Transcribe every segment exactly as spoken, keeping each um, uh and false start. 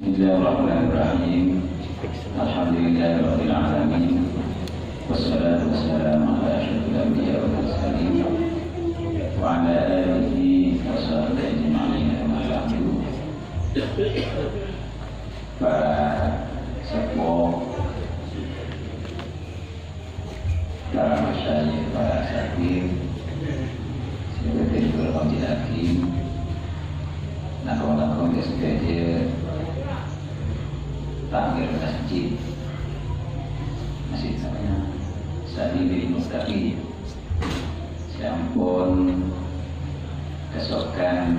Bismillahirrahmanirrahim. Alhamdulillahirabbil alamin. Wassalatu wassalamu ala asyrafil anbiya wal mursalin wa ala alihi wa sahbihi ajma'in, amma ba'du. Para seppo, para masyayikh, para asatidz, sè bhâdhân kaulâ molja'aghi, langkong-langkong sadhâjâ takmir masjid, Masjid Sabil Muttaqin, sè ampon kasokan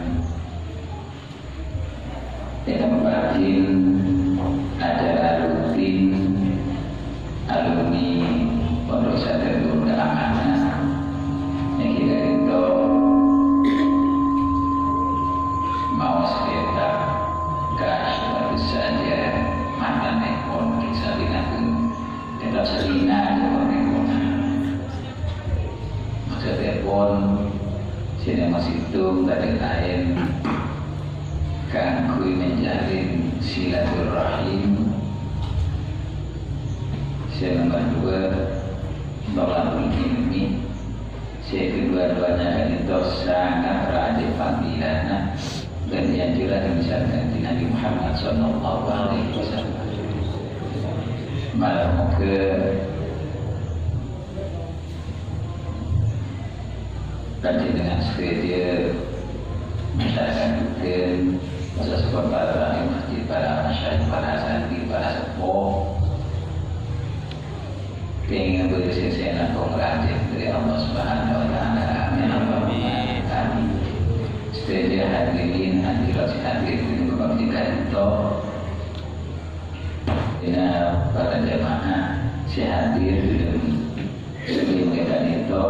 ètempatin acara rutin alumni Pondok Pesantren Nurul Amanah. Nèka ka'dinto maos kitab Kasyfatus Sajah, mantanèpon kisah binatang. Tetap salina, ya, Bapak Ibu. Maksudèpon, sè nomor sèttong tadâ' laèn kaangghuy menjalin silaturahim. Sè nomor dua, thalabul ilmi. Sè kedua-duanya ka'dinto sangat rajin fadilana dan dianjurkan misalkan di Nabi Muhammad sallallahu alaihi wasallam. Malar moghâ panjhennengngan sadhâjâ, masyarakat Dugen, khususèpon para rakyat masjid, para masyayikh, para asatidz, para seppo, kèngèng bâdâ sè sènga' kong rajin dâri Allah Subhanahu wa Ta'ala. Amin. Amin. Sadhâjâ hadirin hadirat sè hadir è bâkto ka'dinto, ènga' para jamaah sè hadir dâlem sadhâjâ ka'dinto,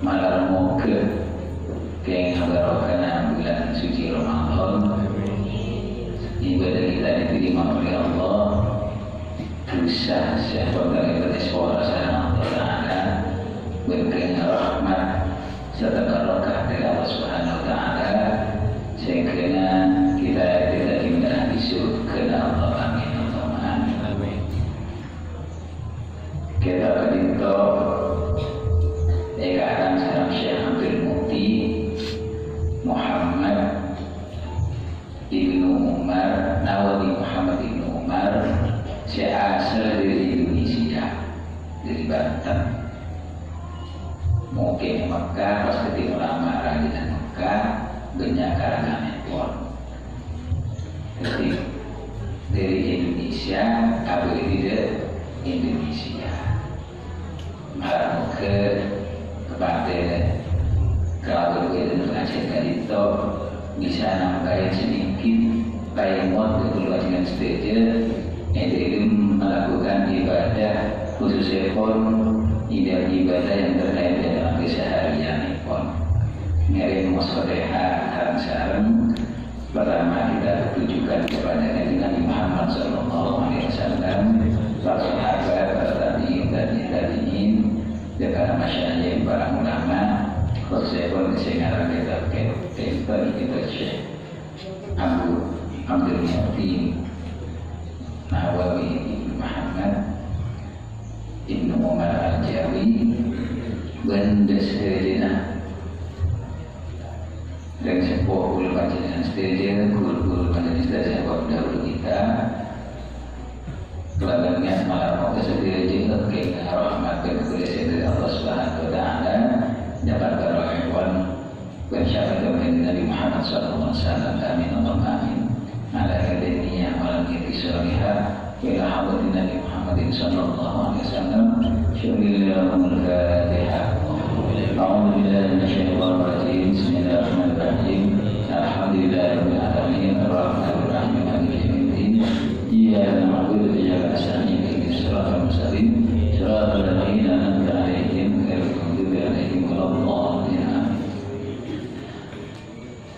malar moghâ kèngèng barokahna bulan suci Ramadan, ibadah kita diterima oleh Allah. Dhusa sè ampon talèbât èsapora sareng Allah Ta'ala, bân kèngèng rahmat sarta barokah dâri Allah Subhanahu wa Ta'ala, sehingga kita tidak diminta di surga Allah. Amin, Allahumma amin. Amin. Kita ka'dinto èkarang sareng Syekh Abdul Mu'ti Muhammad Ibnu Umar, Nawawi Muhammad Ibnu Umar, sè asal dâri Indonesia, dâri Banten. Mungkin è Mekkah, pas dhâddhi ulama rajina Mekkah, bânnya' karanganèpon. Dhâddhi, dâri Indonesia, abâli dâ' Indonesia. Malar moghâ kapatè kalabân bhâdhân pangajiyân ka'dinto bisa nambâi sedikit paèmot dâ' kaulâ panjhennengngan sadhâjâ è dâlem malakukan ibadah, khususèpon ibadah-ibadah yang terkait dengan keseharianèpon. Ngèrèng mosolèha sareng-sareng. Pertama, kita tujukan kepada Kanjeng Nabi Muhammad sallallahu alaihi wasallam, para sahabat, para tabi'in, tabi'in tabi'in, dan para masyayikh, para ulama, khususèpon sè ngarang kitab, kitab, kitab Syekh Abu Abdul Mu'ti Nawawi Ibnu Muhammad Ibnu Umar Al-Jawi, bân sadhâjâna rèng seppo kaulâ panjhennengngan sadhâjâ, ghuru-ghuru panjhennengngan sadhâjâ sè ampon dhâbuna kita. Kalabân niyat malar moghâ sadhâjâ kèngèng rahmat bân kaulâ sè dâri Allah Subhanahu wa Ta'ala, dâpa' barokahèpon bân syafaat Kanjeng Nabi Muhammad sallallahu alaihi wasallam. Amin, Allahumma amin. Ala hadhihi niyah wa ala niyati shalihah. Ila hadratin Nabi Muhammadin sallallahu alaihi wasallam. Syukurillahumul Fatihah. A'udzu billahi minasyaitonir rajim. Bismillahirrahmanirrahim. Alhamdulillahirabbil alamin. Arrahmanirrahim. Maliki yaumiddin. Iyyaka na'budu wa iyyaka nasta'in. Ihdinas siratal mustaqim. Siratal ladzina an'amta 'alaihim ghairil maghdubi 'alaihim waladdallin. Amin.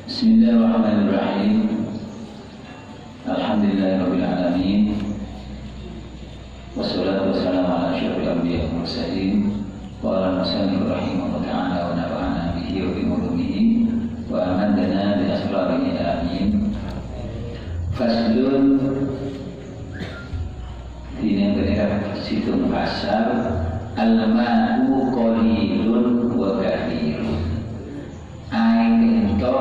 Bismillahirrahmanirrahim. Alhamdulillahirabbil alamin. Wassalatu wassalamu ala asyrafil anbiya'i wal mursalin. Qala al-musannif rahimahullahu ta'ala wa nafa'ana bihi wa bi ulumihi wa amaddana bi asrarihi, amin. Faslun, dina panèka sèttong pasal, al-ma'u qalilun wa katsirun. Aèng ènto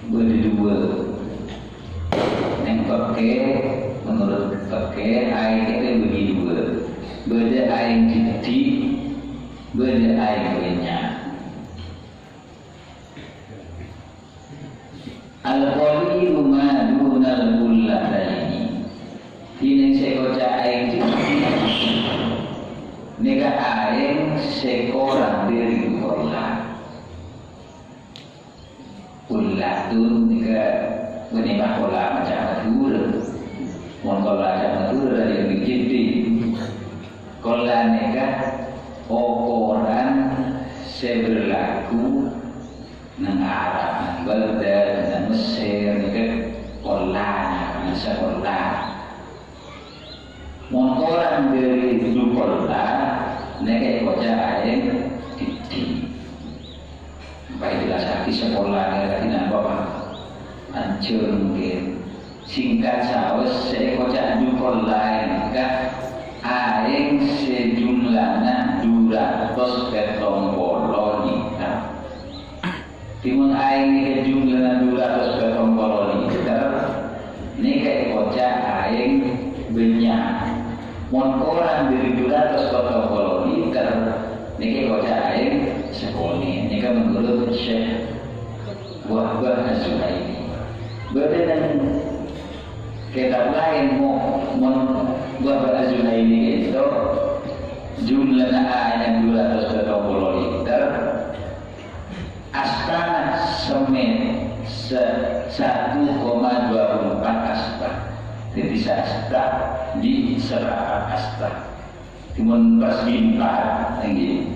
bâdâ duwâ'. Neng pèkkè, menurut pèkkè, aèng ènto bâgi duwâ'. Bâdâ aèng dhiddhi', bâdâ aèng bânnya'. Al-qalilu ma dunal qullataini. Dhinèng sè èkoca' aèng dhiddhi', nèka aèng sè korang dhâri du kolla. Qullatun nèka bânnè kolla maca' Madhurâ. Mon kolla maca' Madhurâ, dhâddhi dhiddhi'. Kolla nèka okoran sè berlaku neng Arab, neng Baghdad, neng Mesir, nèka kolla, bisa kolla. Mon korang dhâri du kolla, nèka èkoca' aèng dhiddhi'. Pas jelasaghi sakolla nèka tadâ' napa, Pak? Anjhur mungkin. Singkat saos, sè èkoca' du kolla nèka aèng sè jumlana du ratos pèttong polo liter. Dhimèn aèng nèka jumlana du ratos pèttong polo liter, nèka èkoca' aèng bânnya'. Mon korang dhâri du ratos pèttong polo liter, nèka èkoca' aèng sakonè'. Nèka menurut Syekh Wahbah Az-Zuhaili. Bâdâ neng kètab laèn, mo-, mon Wahbah Az-Zuhaili ènto jumlana aèng du ratos pèttong polo liter, astana semèt se-, satu koma dua puluh empat asta. Dhâddhi saasta bi' saparapat asta. Mon persegi empat, èngghi.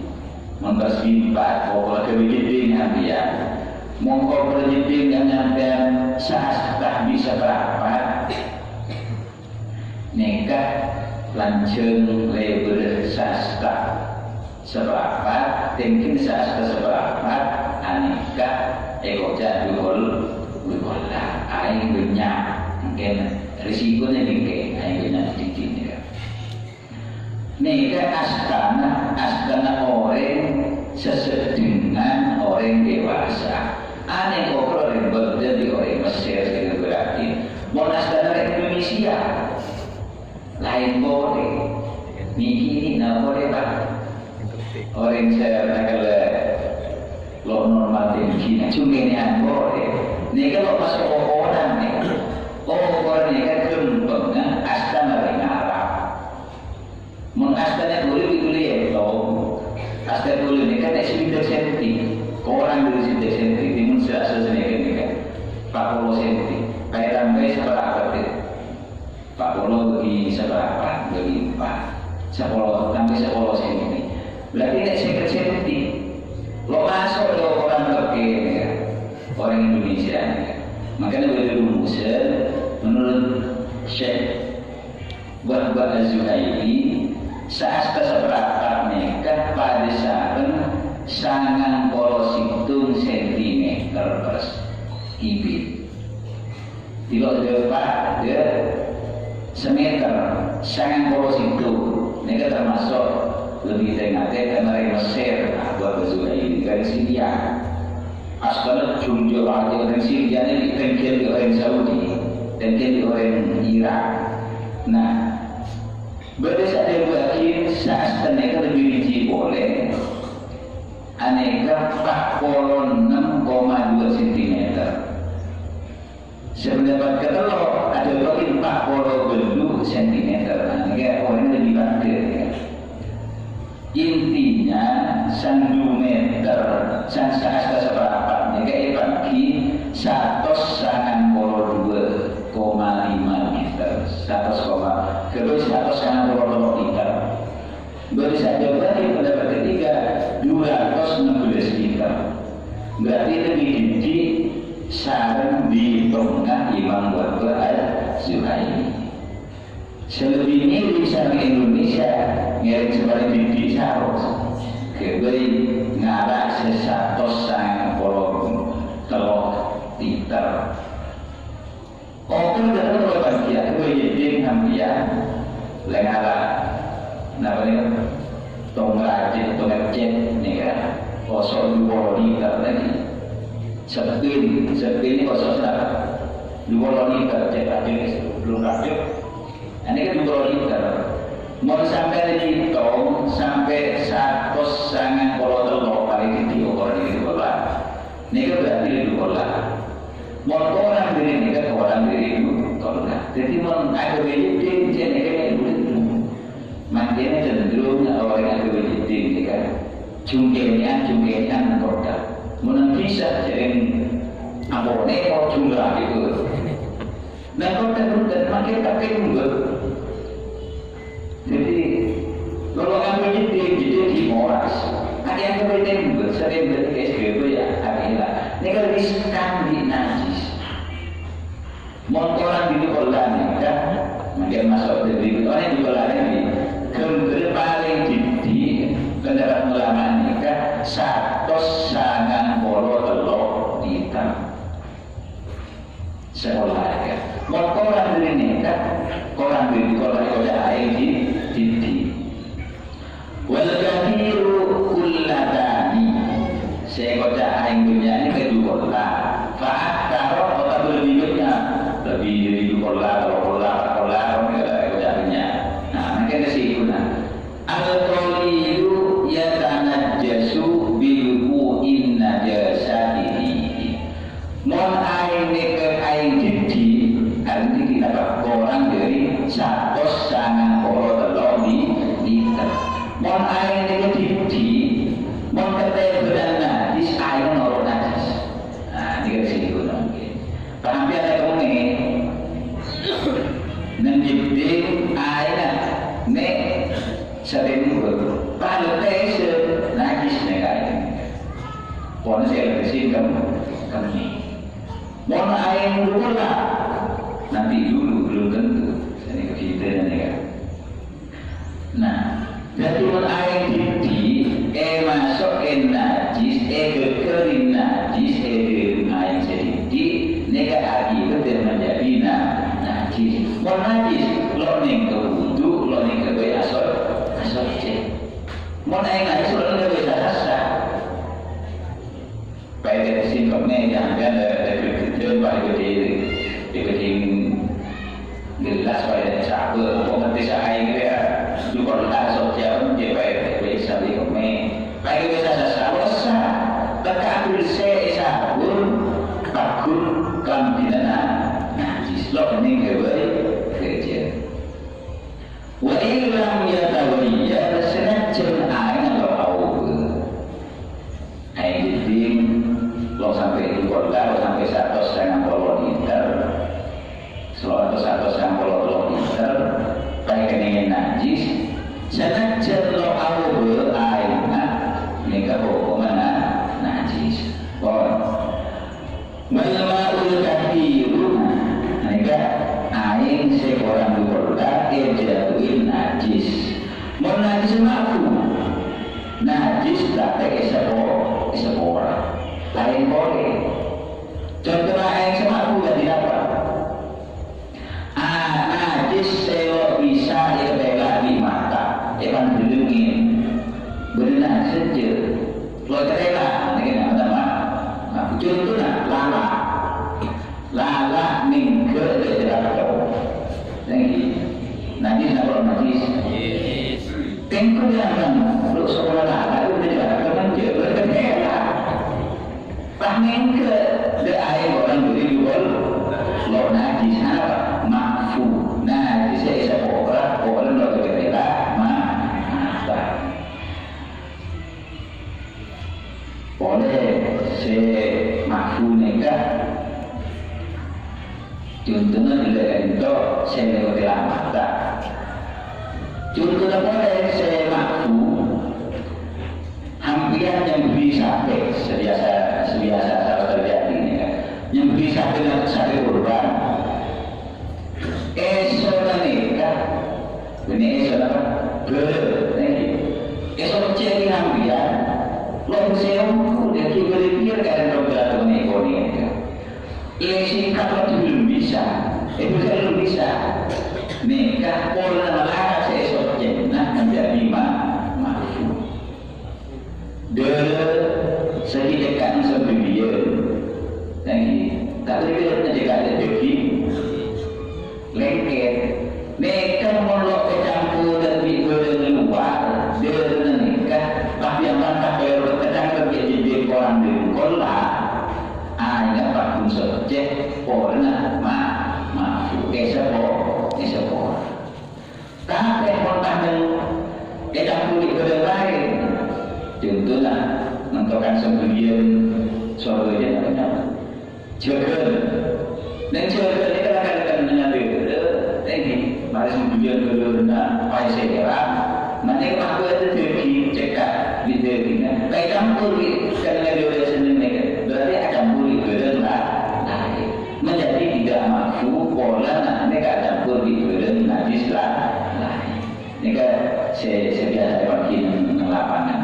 Mon persegi empat, pokola ghâbây jeddhing sampèyan. Mon pokola jeddhing sampèyan saasta bi' saparapat, nèka lanjhâng lèbârrâ saasta saparapat, tèngghina saasta saparapat, anèka èkoca' du kol-, du kolla, aèng bânnya', mungkin risikona nèka, aèng bânnya' dhiddhi' nèka. Nèka astana, astana orèng sasèddhingan orèng dewasa. Anèka orèng Baghdad, orèng Mesir, sè berarti. Mon astana orèng Indonesia, laèn polè. Nèka nèka polè, Pak. Orèng sè takalla lo' normal tèngghina, cumènè'an polè. Nèka lo' pas okoran nèka. Okoran nèka ghâmpangnga astana orèng Arab. Mon astana polè, polè èto. Astana polè nèka ta' sabidhâk senti. Korang dhâri sabidhâk senti. Dhimèn sè asal sanèka nèka. Pa' polo senti. Pas ètambâi saparapat, dhâddhi pa' polo bâgi saparapat, bâgi empat. Sapolo, tambâi sapolo senti. Berarti nè' sèket senti. Lo' maso' dâ' okoran pèkkè nèka. Orèng Indonesia nèka. Mangkana bâdâ rumusan menurut Syekh Wahbah Az-Zuhaili, saasta saparapat nèka padâ sareng sangang polo sèttong sentimeter persegi. Dhâddhi lo' dâpa' dâ' samèter, sangang polo sèttong. Nèka tamaso' lebbi tè-ngatè karna orèng Mesir, Wahbah Az-Zuhaili, orèng Siria. Astana jhunjhung rajâ orèng Siria nèka tèngghina bi' orèng Saudi, tèngghina bi' orèng Irak. Nah, bâdâ sè adhâbuwâghi saastana nèka lebbi rinci polè, anèka empat puluh enam koma dua sentimeter. Sè pendapat katello' adhâbuwâghi empat puluh bâllu' sentimeter. Nah, nèka orèng lebbi padâ, ya. Intina, sèntimeter, sè saasta saparapat nèka èpangghi satos sangang polo dua koma lima liter, satos koma, ghâbây satos sangang polo tello' liter. Bâdâ sè adhâbuwâghi pendapat ketiga, dua ratus enam belas liter. Berarti lebbi dhiddhi' sareng bâtongnga Imam Wahbah Az-Zuhaili. Sè lebbi miring sareng Indonesia ngèrèng sè palèng dhiddhi' saos. Ghâbây ngala' sè satos sangang polo tello' liter. Oke, bener, kalau bagian itu izin sampeyan, lengala. Napa nih? Tong rajin, tong ngecet nih kan. Kosong dua puluh liter lagi. Sepin, sepin ini kosong berapa? Dua puluh liter, cek lagi, belum rapi. Ini kan dua puluh liter. Mau sampai lagi tong, sampai seratus sangang puluh telur kali di ukuran ini bola. Ini kan berarti dua puluh. Mon korang dhâri nèka korang dhâri du-, korang. Dhâddhi mon aghâbây jeddhing, jhâ' nèka nèka bulan. Mangkèna cenderung orèng aghâbây jeddhing nèka jhungkènèyan, jhungkènèyan neng kottha. Mon neng dhisa, jhâ' neng ampon, nèko jhungkènèyan gitu. Neng kottha bhunten, mangkèn tapè nunggu. Dhâddhi, kalau nganggo jeddhing, jeddhing ghi' moras. Arèya nganggo tembhâk, satembhâk S G B ya, arèya. Nèka riskan ghi' najis. Mon korang di kolam nèka, mangkèn maso' dhâddhi, orèng di kolam nèka, ghâmbhâr palèng jeddhing, pendapat ulama nèka, saratos sangang polo tello' liter. Sakola, ya. Mon korang dhâri nèka, korang dhâri kola èkoca' aèng di, diddhi. Wal kathiru qullatani. Sè èkoca' aèng dhunnya nèka du kolla. Fa aktsara otabâ lebbi bânnya'. Lebbi dhâri du kolla, tello kolla, empa' kolla, kon nèka èkoca' dhunnya. Nah, mangkèn kasighuna. Al-qalilu yatanajjasu bi wuqu'in najasati fihi. Mon aèng nèka aèng jeddhing, arèya nèka korang dhâri saratos sangang polo tello' li-, liter. Mon aèng nèka jeddhing, mon katèmbhânan najis, aèng noro' najis. Nah, nèka sè ghuna mungkin. Paham ya, kemmè? Neng jeddhing aèng nè' Satembhâk, palèng pèssè, najis nèka aèng. Pon sè lebbi singkem, kemmè. Mon aèng du kolla, nanti dulu belum tentu. Sènè kebidana nèka. Nah, dhâddhi mon aèng diddhi, èmaso'è najis, èghâghâri najis, èdhârem aèng sè diddhi, nèka akibat menjadi na-, najis. Mon najis, lo' nèng ka wudu, lo' nèng ka bâi asor-, asoccè. Mon aèng najis, lo' nèng ka bâi sassa. Paèdâ sè kemmè, jhâ' sampèyan, eh, eh, eh, pas èbâdhi, èbâdhi gelas paèdâ sabâ, kok ngerti sè aèng rèya, jhuko' ta' soccè, jhâ' paèdâ, paèdâ sabâ kemmè. Paèdâ bisa sassa, lo' sassa. Tèka bersè èsabun, paggun, kalambhina najis. Lo' nèng ka bâi, kerja. Wa illam yataghayyar, sanajjhân aèng lo' aobâ. Aèng jeddhing, lo' sampè' du kolla, lo' sampè' saratos sangang polo liter. Saratos, saratos sangang polo tello' liter. Paèkennèngè najis. Sanajjhân lo' aobâ aèngnga, nèka hokomma na-, najis. Pon. Wal ma'ul kathiru, nèka aèng sè korang du kolla èjhâtuwi najis. Mon najis ma'fu, najis tapè èsapo-, èsapora. Laèn polè. Contona aèng sè ma'fu kadhi napa? Ah, najis sè lo' bisa èkatèla bi' mata, èpandhellengngè. Bâdâ najis sè lo' èkatèla, nèka namana ma-, ma-, contona lala'. Lala' nèngghâ' dâ' jhâlâ. Nènggi. Najis napa lo' najis? Tèngko jhâlâ, lo' sakola lala', dâ' jhâlâ, kan jhâlâ èkatèla. Pas nèngghâ', dâ' aèng korang bâri' jhuko' lo' najis. Napa? Ma'fu. Najis sè èsapora, polana lo' èkatèla, ma-, mata. Polè sè ma'fu nèka, contona ghellâ' ènto sè èkatèla mata. Contona polè sè ma'fu, Sampèyan nyambi sapè, sabiasa, sabiasa selalu terjadi, ya kan? Nyambi sapè, sapè kurban. Èsona nèka, bânnè èsona apa? Bârâ, nèka. Èsona cèri sampèyan, lo' sèyong, udah kibali kira kan roda tuh nèko nèka. Lè singkat waktu belum bisa. Nèka polana malarat sè èsoccèna menjadi ma-, mahfuz. Dârâ sè ècèkka' sambelliyan. Ngghi, ta' kèra ngècèkka' dâging. Lengket. Nèka mon lo' ècampor bi' bârâng lowar, dârâna nèka, tapè ampon kalèro ècampor bi' jhâjhâ korang dâri kolla'. Aèngnga paggun soccè, polana ma-, mahfuz. Èsèpo-, èsèpora. Tapè mon tadâ' ècampor bi' bârâng laèn, contona, nantona sambelliyan sorbâjâ napa-napa. Jhâghâl. Neng jhâghâl nèka la-, la-, la-, neng adâ', eh, ngghi, marè sambelliyan ghâlâna paèsèra. Mangkana mahfuz dâging, cèkka' bi' dâgingnga. Ècampor bi' kennengnganna orèng sè neng nèka. Berarti ècampor bi' bârâng la-, laèn. Menjadi tidak mahfuz, polana nèka ècampor bi' bârâng najjhis la-, laèn. Nèka sè, sè biyasa èpanggi neng lapangan.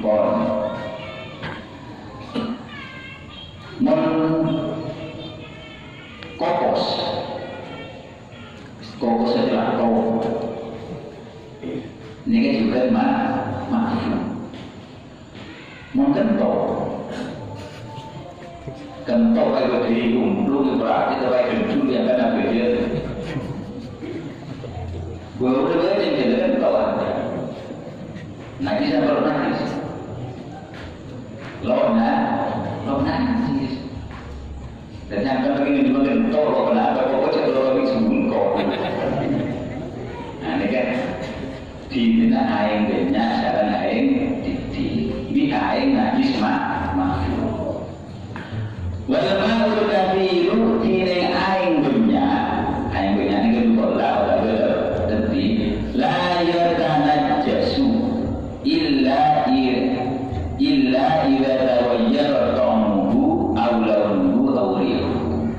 Pon. Mon kokos, kokos sè cèlako. Nèka jhughân ma-, mahfuz. Mon kento. Kento kaè bâdâ è kumplung, berarti kaè gendul ya kan abâjâ. Bâuna bâjâ jârèya kento. Najjhis apa najjhis? Lo' na-, lo' najjhis. Dhâddhi, sampeyan lagi ngenjung kento, lo' na-, apa kok cè' lo' lagi sembungko. Nah, ini kan. Dinina aèng bânnya' sareng aèng dhibi'. Bi' aèng najjhis ma-, mahfuz. Wal ma'ul kathiru, dhinèng aèng bânnya'. Aèng bânnya' nèka dhu kolla' otabâ lebbi. La yatanajjasu illa i-, illa idza taghayyara ta'muhu aw launuhu aw rihuhu.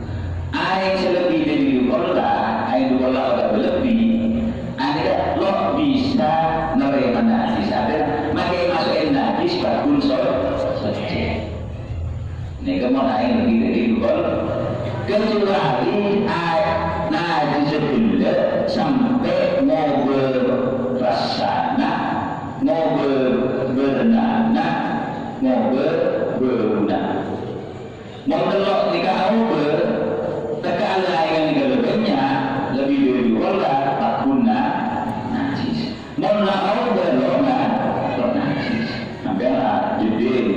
Aèng sè lebbi dâri dhu kolla', aèng dhu kolla' otabâ lebbi, anèka lo' bisa narèma najjhis, artèna makè maso'è najjhis paggun so-, soccè. Nèka mon aèng lebbi dâri dhu kolla'. Kecuali aèng najjhis ghellâ' sampè' ngobâ rassana, ngobâ bârnana, ngobâ bâuna. Mon tello' nèka aobâ, tekka' la aèngnga nèka la bânnya', lebbi dâri dhu kolla', paggun najjhis. Mon la aobâ, lo' na-, lo' najjhis. Sampèyan la jeddhing,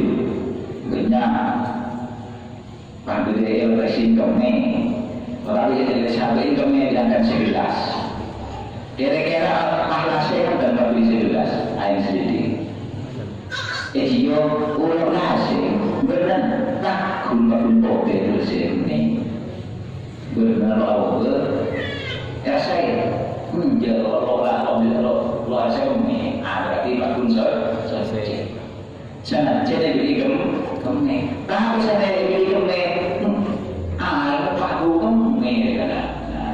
bânnya'. Paggun è lokasi kemme. Ora bisa jadi sampè' kemme diangkat sebelas. Kira-kira ahlasè kan tambah beli sebelas, aèng sedikit. Eh, iya, ulo nasi, bener, tak guna pun pote terus ini. Bener, lo, lo, ya, saya, hmm, ya, lo, lo, lo, lo, lo, lo, saya, ini, ah, berarti paggun so-, so-, Sanajjân èbèrri' kem-, kemme. Tapè sanajjân èbèrri' kemme, hmm, aèng paggun kemme, ya, kan? Nah,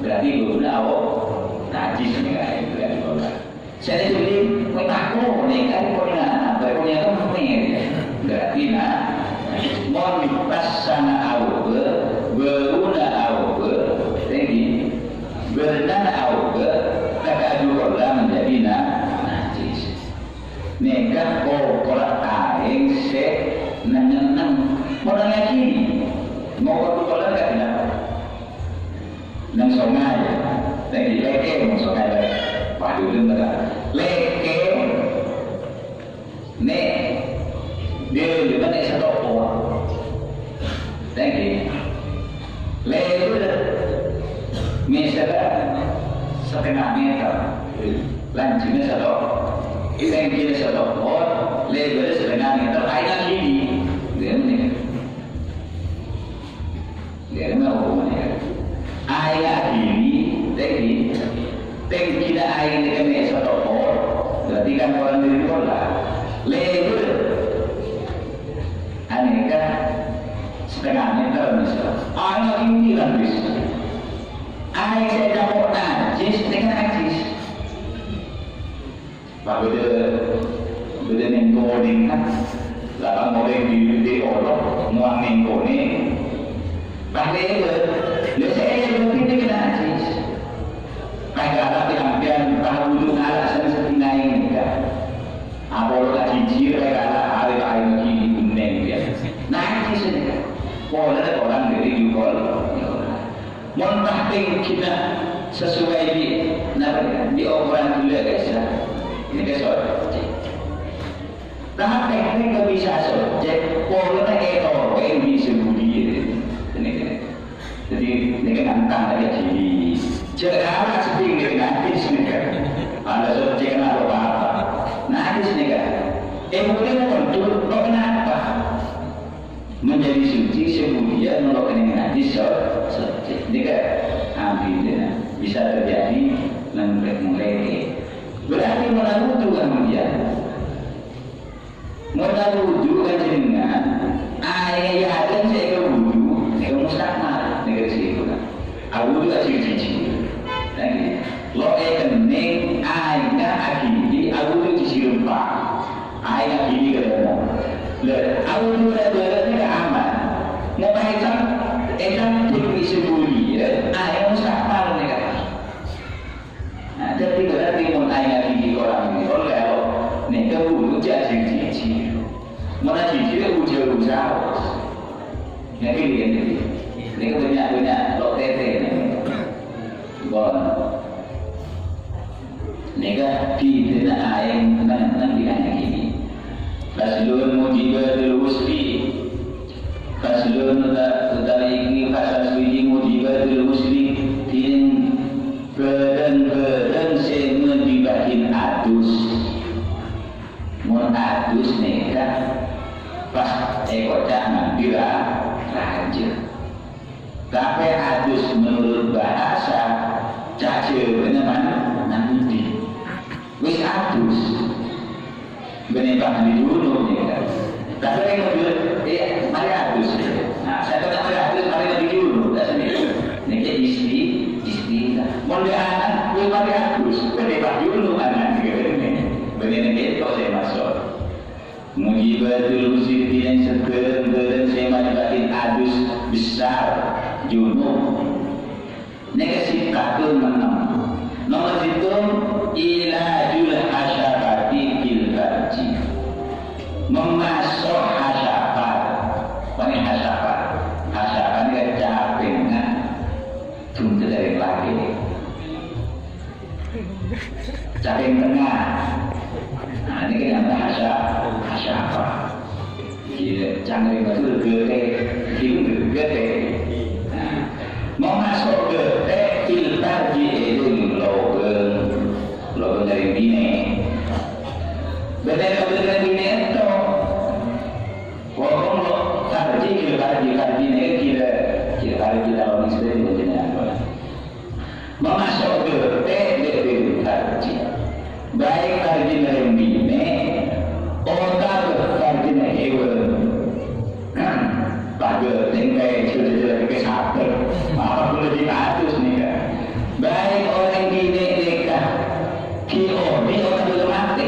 berarti bâuna aobâ najjhis, nèka, berarti bâuna. Sanajjân èbèrri', kowe tako, nèka, kowe na-, apa, kowe na-, kemme, ya. Berarti, nah, mon rassana aobâ, bâuna aobâ, tèngghi, bârnana aobâ, tekka' dhu kolla' menjadi na-, najjhis. Nèka kokolla' aèng sè neng-enneng. Mon neng lagi, ngokor kokolla' ka'dinto. Neng songay, neng lèkè, neng songay, lèkè. Waduh, bener. Lèkè, nè', dâlem nè' satopor. Tèngghi. Lèbâr mèsèra satengnga mèter. Lanjhângnga sato-, tèngghina satopor, lèbârrâ satengnga mèter, aèngnga ghini. Ghâni. Ghâni apa hukumanna? Aèngnga ghini, tèngghi. Tèngghina aèng nèka mè' satopor, berarti kan korang dâri kolla'. Lèbâr. Anèka satengnga mèter, misal. Aèng inti, kan, bis. Aèng sè ècampor najjhis, nèka najjhis. Pas bâdâ, bâdâ neng konèng, kan. Lapang orèng di, di olok, muang neng konèng. Pas lèbâr, lha sè èlèbâr nèka najjhis. Tinggi, nah, sesuai bi', napa, bi' okoran ghellâ' ka'issa'. Nèka soccè. Tapè nèka bisa soccè, polana ètoro'è bi' sè budiyâ. Nèka. Dhâddhi, nèka nantang aja diri. Jhâ' kala sedding nèka najis nèka. Ana soccè kèng ta' apa-apa. Najis nèka. È, molaè mondhut, lo' kenapa? Menjadi suci sè budiyâ molo kennèng najis so-, soccè. Nèka abdhina bisa terjadi neng-, nengkè. Berarti mon awudu kan budiyâ. Mon awudu panjhennengngan, aèngnga yakin sè èkawudu, nèka mustakmal, nèka sè èkawudu. Awudu ajhijhi. Lagi, lo' èkennèng aèngnga aghili, awudu jhijhi rempang. Aèng aghili ka dâlem. Lha, awudu rajâ nèka aman. Mon ècap, ècap dik sè budiyâ, aèng mustakmal nèka. Nah, dhâddhi berarti mon aèng aghili korang nèka, lho, nèka wudu jhâ' jhijhi. Mon jhijhi, ujar-ujar. Nèka ghi, nèka bânnya'-bânnya' lo' tètè nèka. Bon. Nèka bidhâna aèng neng-, neng bi' aèng aghili. Faslun mujibatul ghusli. Faslun uta-, utawi iki fasal suci mujibatul ghusli. Dhinèng bhâdhân-bhâdhân sè mujibaghi adus. Mon adus nèka pas èkoca' mandi ra-, rajâ. Tapè adus menurut bahasa, ca' Jhâbâna man-, mandi. Wis adus. Bânnè pas mandi junub nèka. Tapè rèng model, eh, marè adus. Nah, sè ta' marè adus, marè mandi junub, ta' senneng. Nèka isti-, istilah. Mon dâ' ana', wis marè adus, bânnè pas junub ana' nèka bânnè. Bânnè nèka kok sè maksud. Mujibatul ghusli, dhinèng sabhârâng-bhârâng sè majibaghi adus besar, junub. Nèka sittatun ennem. Nomer sèttong, ilajul hasyafati fil farji. Memaso' hasyafat. Apa nèka hasyafat? Hasyafat nèka capèngnga dhunten orèng lakè'. Capèng tengnga. Nah, nèka nyamana hasya-, hasyafat. Iyâ, cangkèng batu ghâtè, ghâtè. Nah, memaso' ghâtè fil farji, è dâlem lobâng, lobâng orèng binè'. Bânnè lobâng orèng binè' èto. Walaupun lo-, farji, fil farji, farji nèka kira, kira farji kalau nisbah di jenengan. Memaso' ghâtè dâ' dâlem farji. Baik farjina orèng binè', otabâ farjina hèwan. Paghâtè kaè jhâ-, jhâ-, jhâ-, kaè sapè. Apa ghulâ dikatus nèka. Baik orèng binè' nèka, ghi' odi' otabâ matè.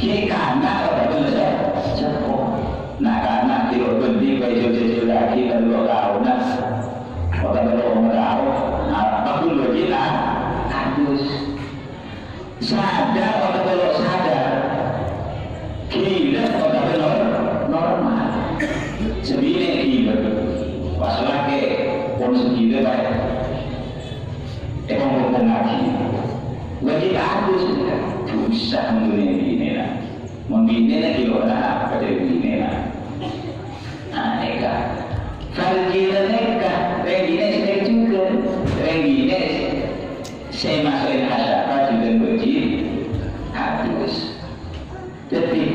Ghi' kana' otabâ se-, seppo. Na'-kana' ghi' bânnè kaè jhâ-, jhâ-, jhâ-, lagi tello' taonna. Otabâ lo' omor taon, nah, paggun bâji' ta-, adus. Sadar otabâ lo' sadar. Ghilâ otabâ nor-, normal. Sè binè' ghilâ. Pas lakè, pon sè ghilâ, Pak. Èpong-pongngaghi. Bâji' ta' adus, dhusa mon binè' binè', nah. Mon binè' lagi lo' na apa dhâri binè', nah. Nah, nèka. Farjina nèka, rèng binè' sè nèka jhughân. Rèng binè' sè maso'è hasyafat jhughân bâji' adus. Dhâddhi,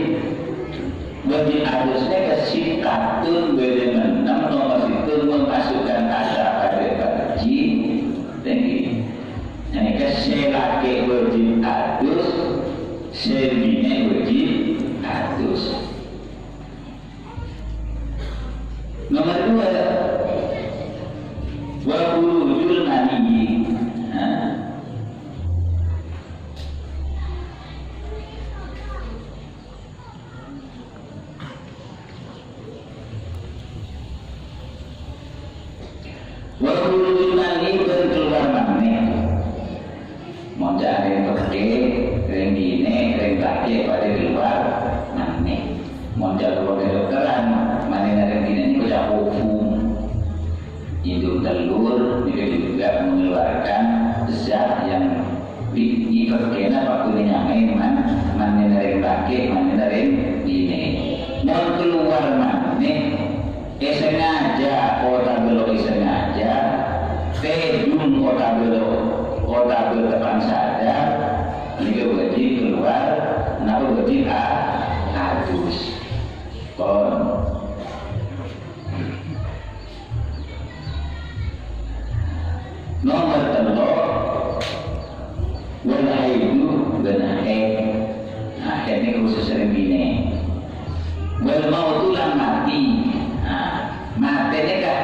bâji' adus nèka sittatun bâdâ ennem, nomer sèttong memasukkan hasyafat dhâri farji. Dhâddhi, nèka sè lakè' bâji' adus, sè binè' bâji' adus. Nomor dua, wa khurujul mani. Ha? Wa khurujul mani bân keluar mani. Mon ca'na rèng pèkkè, rèng binè', rèng Kèna pabbhârâ nyamaè man-, mannèna rèng lakè', mannèna rèng binè'. Mon kalowar mannè, èsengajâ otabâ lo' èsengajâ, tèdung otabâ lo', otabâ tepang sadar, nèka wâjib kalowar, napa wâjib a-, adus. Pon. Nomer tello', wal haidu bân haid. Nah, haid nèka khusus rèng binè'. Wal mautu lan matè. Nah, matè nèka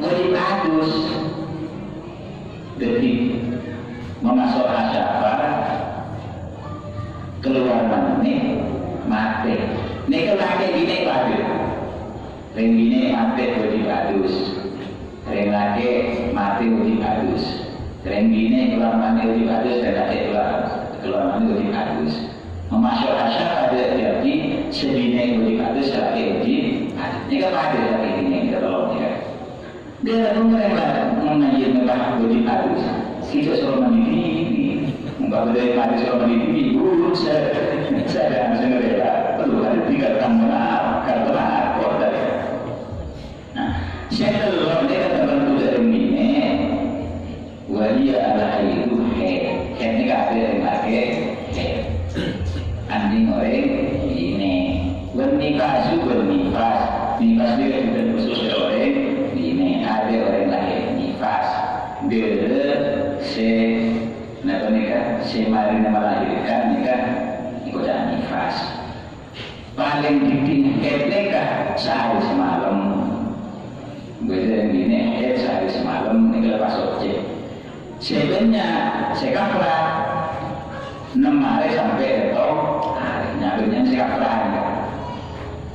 wâjib adus. Dhâddhi, mamaso' asyafa, kalowar mannè, matè. Nèka lakè binè' padâ. Rèng binè' matè wâjib adus. Rèng lakè' matè wâjib adus. Rèng binè' kalowar mannè wâjib adus, rèng lakè' kalowar, kalowar mannè wâjib adus. Mamaso' asyafa dhâddhi sè binè' wâjib adus, sè lakè' wâjib adus. Nèka padâ lakè' binè' nèka tello' nèka. Dhâddhi, mon rèng la-, mon mayit nèka wâjib adus, sè jhâ' soro mandi dhibi'. Mon bâdâ mayit soro mandi dhibi', buruk sa-, sadhâjâna sè ngarèla. Aduh, adâ tinggal tang benar, kal benar, kok tadi. Nah, sè tello' nèka tertentu dhâri binè', wa hiya al-haidu, haid. Haid nèka adâ rèng lakè', haid. Andin orèng binè'. Wan nifasu, wan nifas. Nifas nèka bukan khusus ka orèng binè'. Adâ orèng lakè' nifas. Dârâ sè, napa nèka? Sè marèna melahirkan nèka èkoca' nifas. Palèng dhibi' haid nèka saarè samalem. Bâdâ binè' haid saarè samalem nèka la pas soccè. Sè bânnya', sè kapra, nem arè sampè' sèttong arè. Nya bânnya' sè kapra nèka.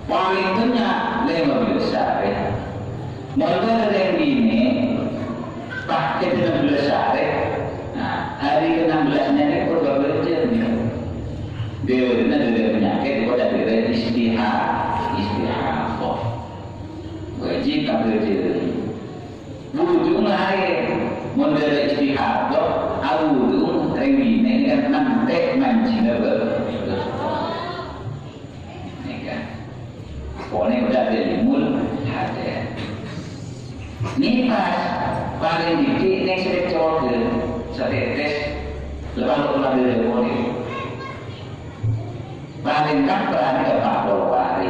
Palèng bânnya' lèma bellâs arè. Mon bâdâ rèng binè', pas kèdâ ennem bellâs arè. Nah, hari keenam belas nèka kodhu abâjâ nèka. Dârâna dârâ panyakèt, kodhu dârâ istiha-, istihadah. Wajib abâjâ. Wudu laèn. Mon dârâ istihadah, awudu rèng binè' kan mantè manjina bâ-, Nèka. Pokokna kodhu adâ' ilmul hadat. Nifas, palèng dhibi' nèng sè cowok, satètès, lepas lo' pola dârâ polè. Palèng kapra nèka empa' polo arè.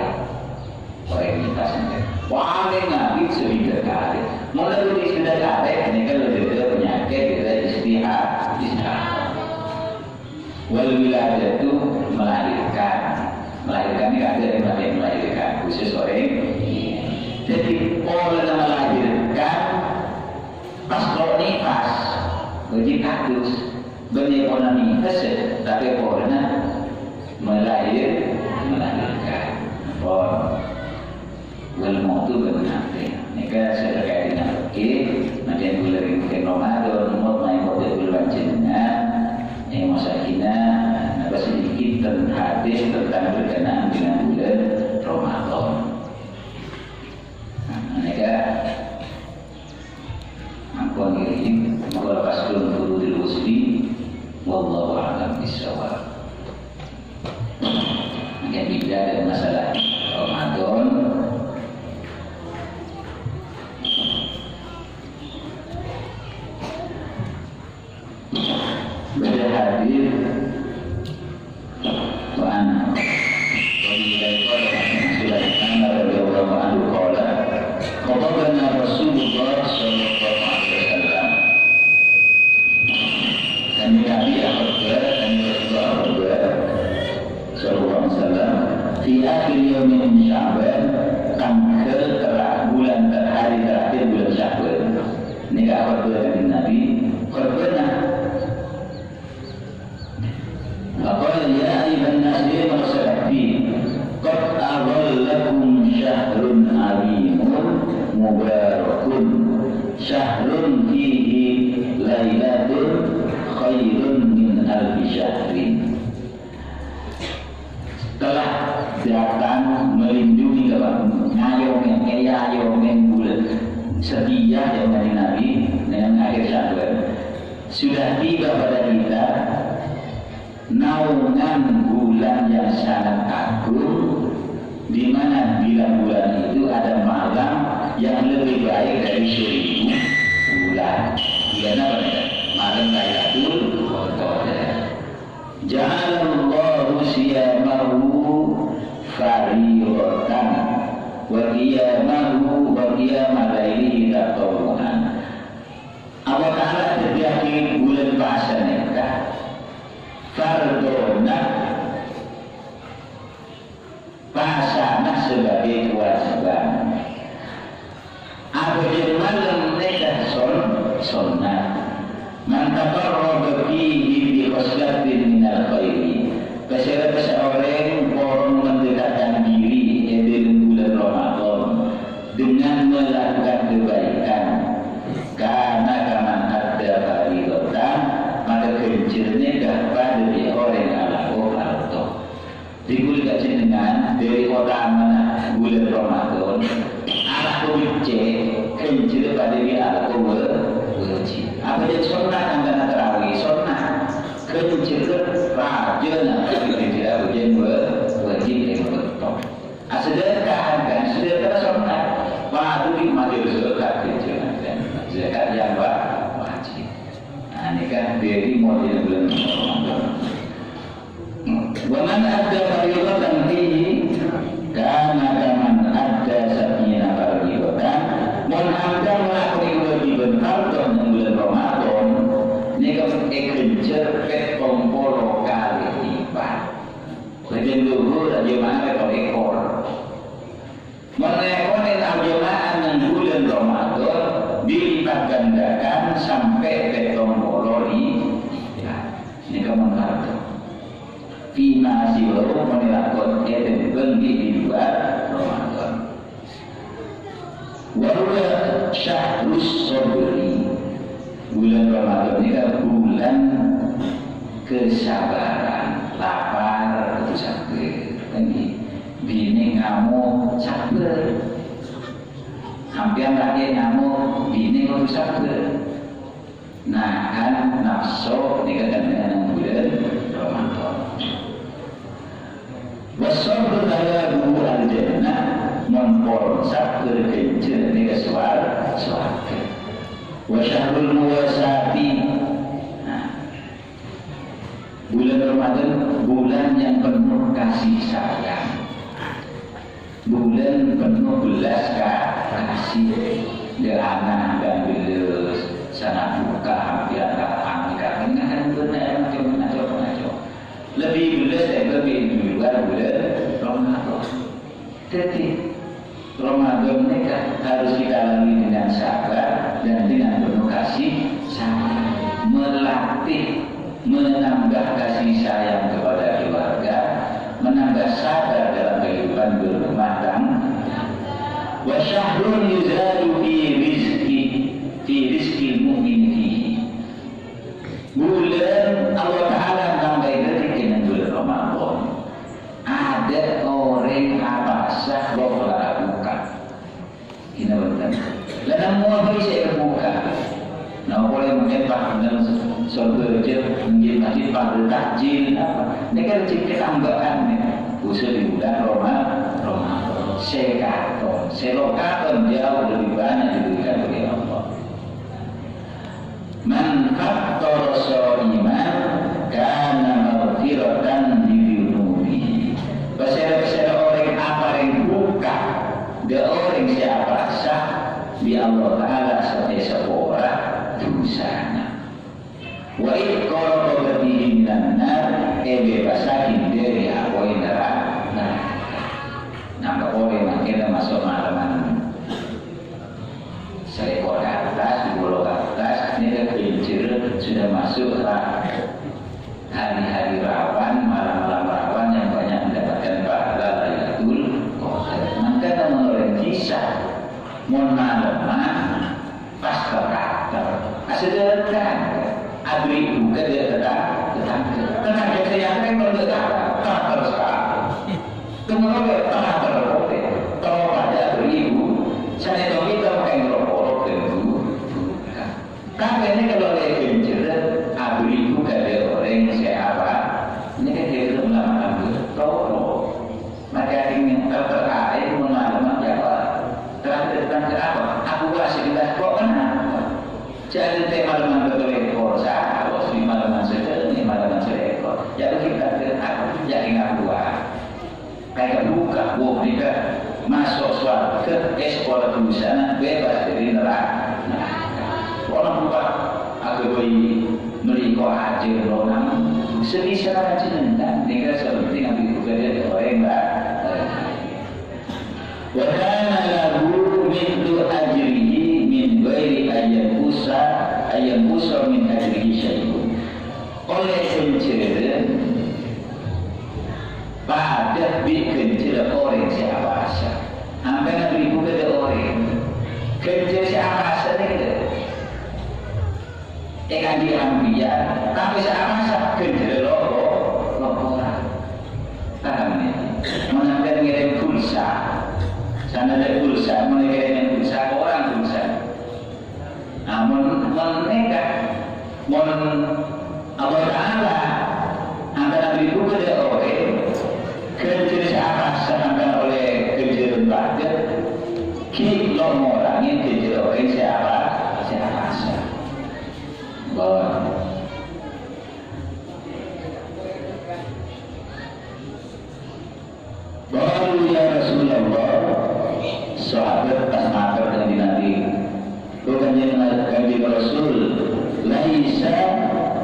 Orèng nifas nèka. Palèng abit sabidhâk arè. Mon lebbi sabidhâk arè, nèka lebbi panyakèt, dârâ istiha-, istihadah. Wal wiladatu, melahirkan. Melahirkan ini ada yang pakai melahirkan, khusus orèng. Jadi, polana melahirkan, pas lo' nifas, wajib adus. Bânnè polana nifas, tapè polana melahir-, melahirkan. Pon. Wal mautu bân matè. Nèka sè terkait dengan fikih, mangkèn bulân, mangkèn Ramadan, maot maèpon bulân panjhennengngan, eh, mosakina, napa sedikit ten-, hadis tentang berkenaan dengan bulân Ramadan. Nah, nèka ampon ngiring, maka lepas kulon furudil ghusli, wallahu a'lam bishawab. Mungkin bidda dengan masalah Ramadan. Bâdâ hadis, wa an Abi Hurairah radhiyallahu anhu qala, khatabana Rasulullah sallallahu alaihi wasallam. Kanjeng Nabi akhotbah, Kanjeng Rasulullah akhotbah, sallallahu alaihi wasallam, fi akhir yaumin min Sya'ban, tangghâl tera-, bulân ter-, hari terakhir bulân Sya'ban. Nèka akhotbah Kanjeng Nabi, khotbahna. Faqala, "Ya ayyuhan nas, he manossa kabbi, qad adhallakum syahrun 'azimun mubarakun, syahrun fihi lailatun khairun min alfi syahrin." Setelah datang melindungi, apa, ngayomè, ngayomè bulân setia, ya, Kanjeng Nabi, dengan akhir Sya'ban. Sudah tiba pada kita naungan bulan yang sangat agung, di mana di dalam bulan itu ada malam yang lebih baik dari seribu bulan. Bulan apa nih? Malam Lailatul Qadar. Ja'alallahu siyamahu fariidatan wa qiyamahu wa qiyama lailihi tatawwu'an. Allah Ta'ala dhâddhiyâghi bulân pasa nèka fardhona, pasana sebagai kewajiban. Abâjâng malem nèka son-, sonnat. Man taqarraba fihi bi khaslatin minal khairi. Pasèra sè orèng poro mendekatkan diri è dâlem bulân Ramadan dengan melakukan kebaikan, kana kaman adda fariidatan, maka ghânjhârânna ghâ' padâ bi' orèng alako fardu. Dhâddhi kaulâ ka jenengan, dâri otamana bulân Ramadan, alako beccè', ghânjhârân padâ bi' alako wa-, wajib. Abâjâng sonnat angkana tarawih, sonnat. Ghânjhârân rajâna, ghânjhârân abâjâng wa-, wajib è bâkto. Asadhâkah kan, sadhâkah sonnat. Padâ bi' majâr zakat, ghânjhârân kan. Zakat yang wa-, wajib. Nah, nèka dâri model bulân Ramadan. Wa man adda fariidatan fihi kana kaman adda sab'ina fariidatan. Mon andhâng nglakoni kawâjibhân fardhu neng bulân Ramadan, nèka èghânjhâr pèttong polo kalè lipat. Bâjâng dhuhur ajâma'ah pèttong èkor. Mon èkonèng ajâma'ah neng bulân Ramadan, dilipat gandakan sampè' pèttong polo li-, lipat. Nèka mon fardhu. Fima siwahu, mon èlakon ètèmbhâng di, di luar Ramadan. Wa huwa syahrus sabri. Bulân Ramadan nèka bulân kesabaran, lapar kodhu sabbhâr. Ngghi. Binè ngamok, sabbhâr. Sampèyan lakè ngamok, binè kodhu sabbhâr. Nahan nafsu nèka kennengngan bulân Ramadan. Wasabru thawabuhu al-jannah, mon pon sabbhâr ghânjhârânna ka sowar-, sowarghâ. Wa syahrul muwasati. Nah, bulân Ramadan, bulân yang penuh kasih sayang. Bulân penuh belas ka-, kasih. Dâ' ana' bân bellâs, sana buka hampir ka angka. Ini kan benar, macam-macam, macam. Lebih bellâs daripada di luar bulân Ramadan. Jadi, Ramadan nèka harus kita lalui dengan sabar dan dengan penuh kasih sayang. Melatih, menambah kasih sayang kepada keluarga, menambah sabar dalam kehidupan berumah tangga. Wa syahrun yuzadu fi rizqi, fi rizqil mu'min fihi. Bulân Allah Ta'ala nambâi rejhekkè neng bulân Ramadan. Adâ' orèng apasa lo' lara buka. Ina bhunten. Lah, nemmowa bhâi sè èbuka. Nah, polè mungkin Pak Bener, Sorbhâjâ, mungkin tadi Pak Bener takjil, apa? Nèka rejhekkè tambâ'ân, nèka. Khusus di bulan Roma-, Ramadan. Sè katon, sè lo' katon jauh lebih banyak diberikan oleh Allah. Man fattara sha'iman kana maghfiratan li dzunubihi. Pasèra-pasèra orèng aparèng buka dâ' orèng sè apasa, bi' Allah Ta'ala sè èsapora dhusana. Wa itqa raqabatihi minan nar, èbebasaghi dâri apoy nara-, naraka. Napa polè mangkèn maso' maleman? Salèkor ke atas, dua puluh ke atas, ini kan ghânjhârân sudah masuk lah hari-hari rawan, malam-malam rawan yang banyak mendapatkan pahala Lailatul Qadar. Mangkana mon orèng bisa, mon maleman, pas takater. Asadhâkan, aberri' buka dâ' tetang-, tetangghâ. Tetangghâ sè yakin mon dâ' tetangghâ, takater sakalè. Kemana takater polè? Toro' padâ aberri' bu-, sanèka kita makan rokok, tentu. Tapi ini kalau dia kencur, Maleman pètto lèkor, saos, maleman sakènè', maleman salèkor. Ya, begitu, aku, ya, ingat gua. Kayak buka, wah, nèka maso' sowarghâ, èsapora dhusana, bebas dâri neraka. Orang buka, aghâbây mèlè ko ajhâr lonang, sè bisa rajin, nèka sè penting ambil buka dâri orèng la-, Wa kana lahu mithlu ajrihi min ghairi ayyan qusa, ayyan qusa min ajrihi syai'un. Ollè ghânjhârân padâ bi' ghânjhârân orèng sè apowasa. Ampèyan bâdâ orèng ghânjhârân sè apowasa nèka. Èkanḍi' anbiya, tapè sè apowasa ghânjhârân lo-, lo-, orèng. Paham, ya? Mon sampèyan ngèrèm pulsa, sanadhân pulsa, mon ngèrèm pulsa, korang pulsa. Nah, mon, mon nèka, mon Allah Ta'ala antara bâdâ orèng, ghânjhârân sè apowasa antara ollè ghânjhârân padâ, ghi' lo-, ngorangè ghânjhârân orèng sè apa-, sè apowasa. Bahwa Qalu, "Ya Rasulullah," sahabat pas mator ka Kanjeng Nabi, "Oh, Kanjeng, Kanjeng Rasul, laisa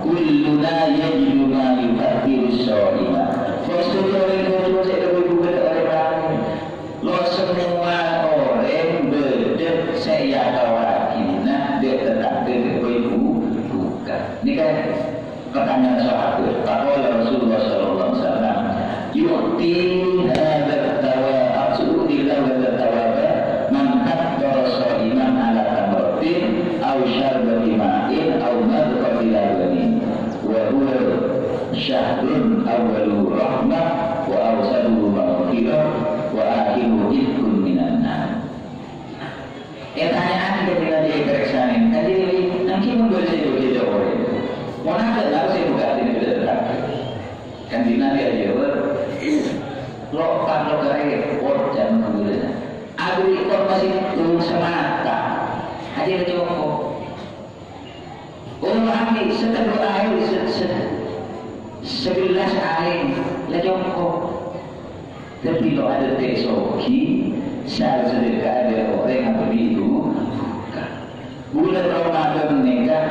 kulluna yajidu ma yufattiru shaima." Bos, itu orang itu cuma saya tahu bukan orang lain. Lo semua orang beda saya tahu lagi, nah, dia tetap beda ibu bukan. Ini kan Pertanyaan sahabat, faqala Rasulullah sallallahu alaihi wasallam, "Yu'ti hadzat thawa-, yu'ti hadzat thawaba man fattara sha'iman ala tamratin aw syarbati ma'in aw madqati labanin, wa huwa syahrun awwaluhu rahmah, wa awsatuhu maghfirah, wa akhiruhu itqun minan nar." Ètanya'aghi Kanjeng Nabi, èparèksanè, "Kanjeng Nabi, èngghi mon bâdâ sè jhâ' orèng? Mon adâ', napa sè èbuka'aghi bâdâ terrang?" Kanjeng Nabi ajâwâb, "Lo', lo' karè, pojhân kabulâna. Aberri' korma sèttong samata, ajâ la cokop." Orèng sè tèdhung aèng se-, se-, segelas aèng la cokop. Dhâddhi lo' adâddhi soghi, sè sedekah adâ' orèng aberri' bu-, buka. Bulân Ramadan nèka